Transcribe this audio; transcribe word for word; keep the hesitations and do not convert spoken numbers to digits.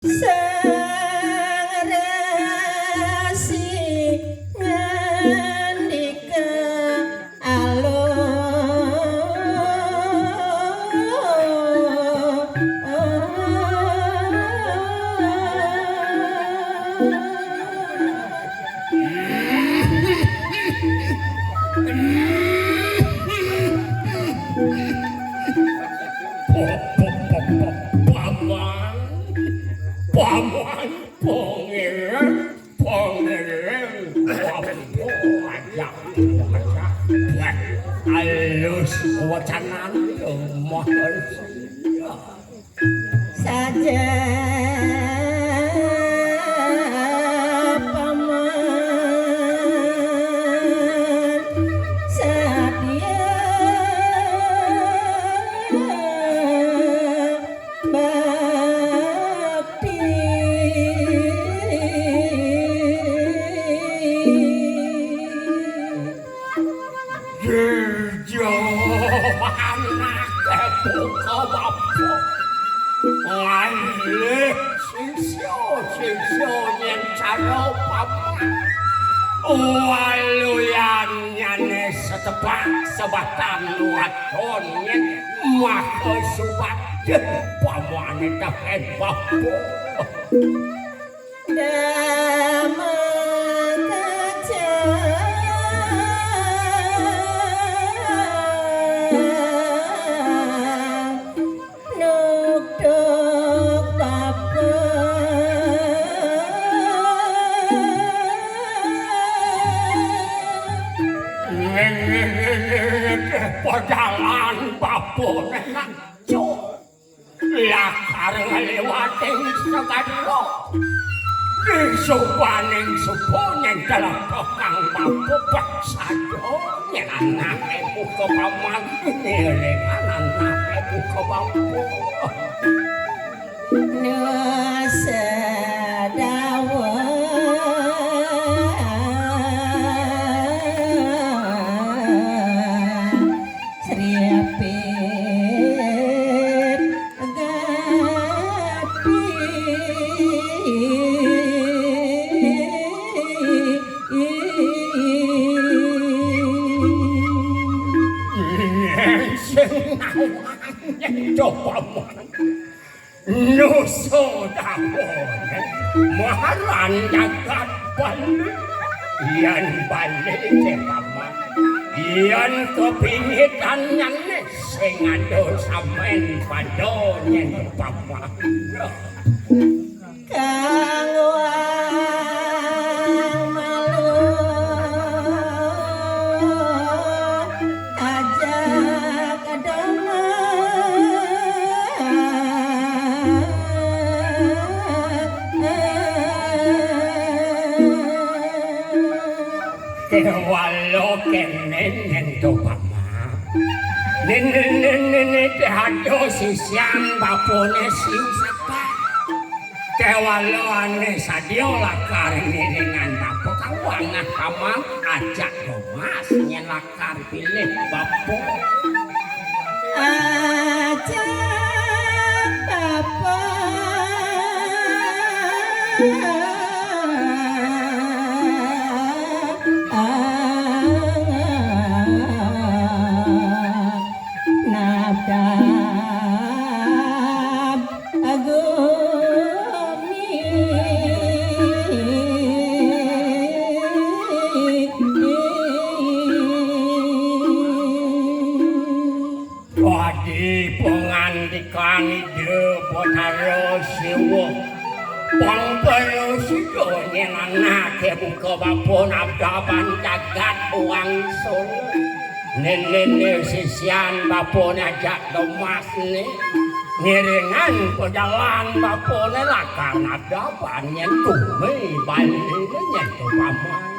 Sang Resi ngandika alus. Paman, paman, pangeran, pangeran, paman, aja, aja. Alus wacanan, maharsia. Saja paman sadia bakti. Dirjo anake buka bapa. Ngalih sisya, sisya nyén cara paman. Waluyannyané setebak sebatan waton nyén maka subakti pamané tekén bapa. Dama kaca nukduk bapa. Pajalan bapa nak cuk. Lakar ngliwating segara. Disubaning suba nyén tlaga kang bapa peksaja nyén anaké buka paman ngiringan anaké buka bapa. Nusa dawuh. Sriapit gati. Coba mana? Nusa dawuh maharan jagat Bali. Yén Bali, cé paman. Yén kapingitan nyané sing ada samén pada nyén paman. Kang wang malu ajak dama. Kéwala kéné nyén to paman. Néné, néné, néné, té ada sisian bapané sing sapa. Kéwala ané sadia lakar ngiringan bapa kang wangah paman ajak Domas nyén lakar pilih bapa. Ajak bapa. Nabdab agumi. Dadi pangandikan Ida Batara Siwa. Pang panusida nyén anaké buka bapa nabdaban jagat wangsul. Néné sisian bapané ajak Domas né. Ngiringan pajalan bapané lakar nabdaban nyén gumi Bali nyén to paman.